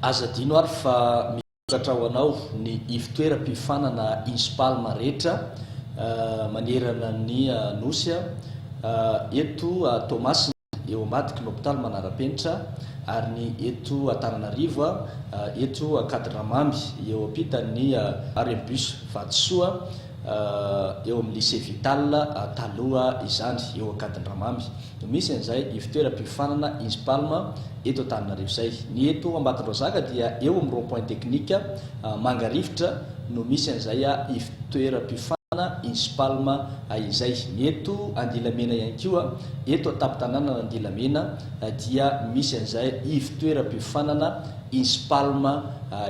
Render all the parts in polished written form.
Aza adino ary fa misokatra ho anao ny ivotoeram-piofanana Inspalm rehetra manerana ny Nosy eto Toamasina, eo ambadiky ny hopitaly Manara-penitra ary ny eto Antananarivo, eto Ankadiramamy, eo ampitan'ny arrêt bus Vatosoa, eo amin'ny lycée Vital taloha izany, eo Ankadindramamy no misy an'izay ivotoeram-piofanana Inspalm eto Antananarivo izay. Ny eto Ambatondrazaka dia eo amin'ny rond point technique Mangarivotra no misy an'izay ivotoeram-piofanana Inspalm izay. Ny eto Andilamena ihany koa, eto an-tampon-tanànan'Andilamena dia misy an'izay ivotoeram-piofanana Inspalm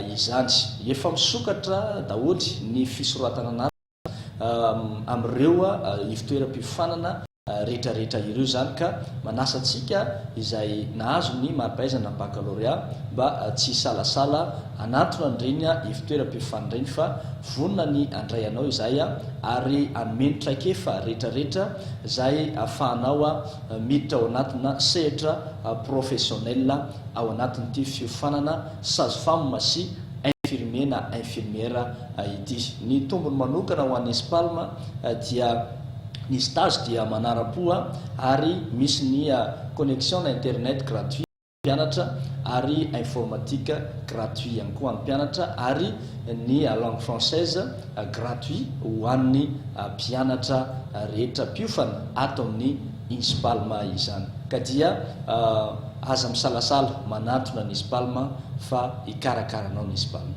izany. Efa misokatra daholo ny fisoratana anarana amin'ireo ivotoeram-piofanana rehetrarehetra ireo izany ka manasa antsika izay nahazo ny mari-pahaizana baccalauréat mba tsy hisalasala hanantona an'ireny ivotoeram-piofanana ireny fa vonona ny handray anao izahay ary hanome ny traikefa rehetrarehetra izay ahafahanao miditra ao anatina sehatra professionnel ao anatin'ity fiofanana sage femme sy infirmier na infirmière ity. Ny tombony manokana ho an'ny Espalm dia ny stage dia manaram-po ary misy ny connexion na internet gratuit ho an'ny mpianatra ary informatique gratuit ihany koa ho an'ny mpianatra ary ny langue française gratuit ho an'ny mpianatra rehetra mpiofana ato amin'ny Inspalm izany. Ka dia aza misalasala manantona ny Inspalm fa hikarakara anao ny Inspalm.